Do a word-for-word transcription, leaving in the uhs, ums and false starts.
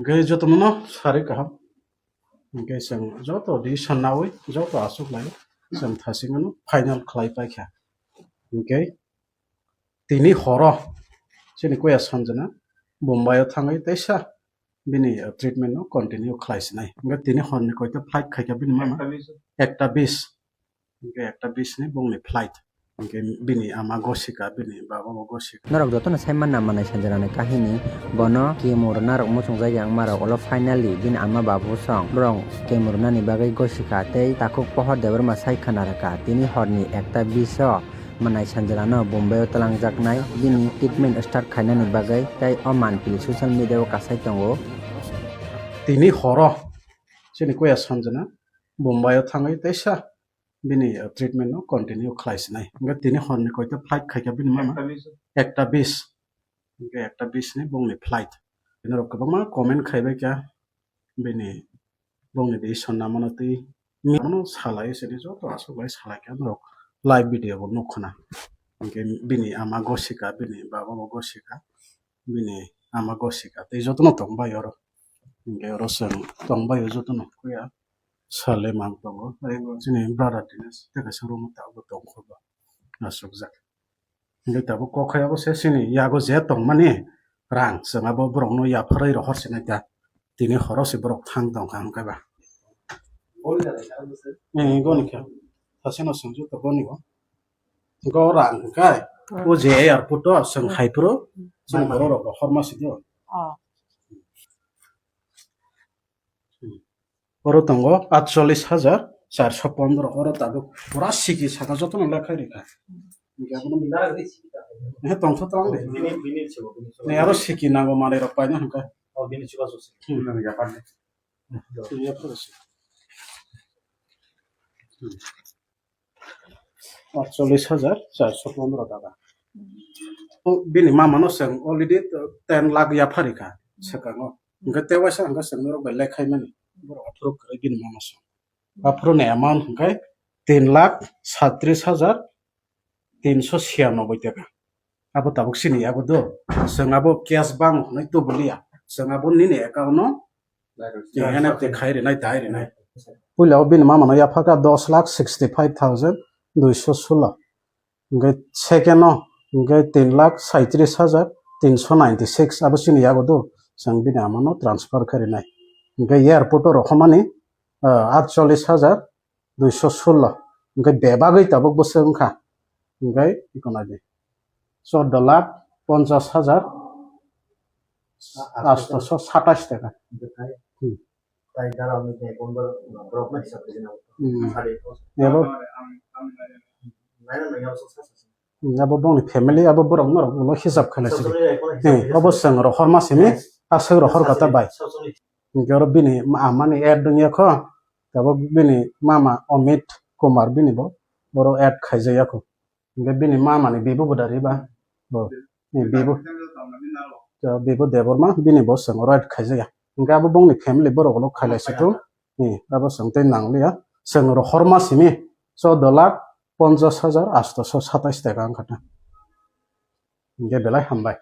Hwnkhe jotono no sari kaham. Hwnkhe chwng joto di sanawi, joto aswk lai chwng thasingano final khlai paikha. Hwnkhe tini horo chini kuya Sanjana Bombay o thangwi teisa bini, uh, treatment no continue khlai sinai. Hwnkhe tini horni koita flight khaikha bini mama? Ekta bis. Ekta bis. Hwnkhe ekta bis ni bongni flight. Hwnkhe bini ama gosika, bini baba bo gosika. Norok jotono sai manna Manai Sanjanani kahini. Bono kemorna rok muchungjak ya wngma rok ulo finally bini ama baba bo song. Borok kemornani bagwi gosika tei takhuk Pohor Debbarma sai khna rwkha. Tini horni ekta bis o Manai Sanjanano Bombay o twlangjaknai bini treatment start khainani bagwi tei o manpili social media o kasai tongo. Tini horo chini kuya Sanjana Bombay o thangwi teisa bini, uh, treatment no continue khlai sinai. Hwnkhe tini horni koita flight khaikha bini mama? Ekta bis. Ekta bis. Hwnkhe ekta bis ni bongni flight. Bini rok kwbangma comment khaibai kha bini bongni di sonna mano twi mano salai sini joto aswk lai salai kha norok live video bo nuk khna. Hwnkhe bini ama gosika, bini baba bo gosika, bini ama gosika tei jotono tong bai oro. Hwnkhe oro chwng tong bai o jotono kuya. Sale mang tongo. Tei bo chini brother tini tei kaisa room o tabuk tong kho bo. Aswkjak. Hwnkhe tabuk kok khai abo se chini yago je tongmani rang, chwng abo borokno yapharwi rohor sinai ta. Tini horo se borok thang tong kha hwnkhe ba. Eh, goni kha. Thaseno swngju to goni bo. Go rang hwnkhe. O je airport o chwng hai phuru chini borok rok rohor ma sidi o. Oro tongo atchollis hajar charso pondro, oro tabuk pura siki saka jotono lekhai rikha. Hwnkhe abono, he tongtho tong de. Ni aro siki nango manwi rok paina hwnkhe. Hmm. Atchollis hajar charso pondro taka. O, bini mama no chwng already ten lakh yapharikha swkango. Hwnkhe tei waisa hwnkhe chwng norok bai lekhaimani. Borok aphuru kwrwi bini mama song. Aphuru ni amount hwnkhe tin lakh saitris hajar tinso siyanoboi taka. Abo tabuk sini yago do. Chwng abo cash bang hwnwi tubuliya. Chwng abo nini account no N F T khai rinai, dai rinai. Puila o bini mama no yaphaka dos lakh sixty five thousand duiso sulo. Hwnkhe second o hwnkhe tin lakh saitris hajar tinso ninety six abo chini yago do. Chwng bini ama no transfer khai rinai. Hwnkhe airport o rohormani, ah, atchollis hajar duiso sulo. Hwnkhe bebagwi tabuk bwswk wngkha. Hwnkhe iko nai di. Chordo lakh ponchas hajar atso satais taka. Hmm. Hmm. Abo Hmm, abo bongni family, abo borok norok ulo hisab khailai sidi. He, abo chwng rohorma simi, aswk rohor kata bai. Hwnkhe oro bini ma-, amani add wngya kho, tabuk bini mama Amit Kumar bini bo, oro add khaijaya kho. Hwnkhe bini mama ni bibo bo dari ba, bo, ni bibo, bibo Debbarma, bini bo chwng oro add khaijaya. Hwnkhe abo bongni family borok ulo khailai situ, ni abo chwng tei nangliya. Chwng rohorma simi, chordo lakh ponchas hajar atso satais taka wngkha ta. Hwnkhe belai hambai.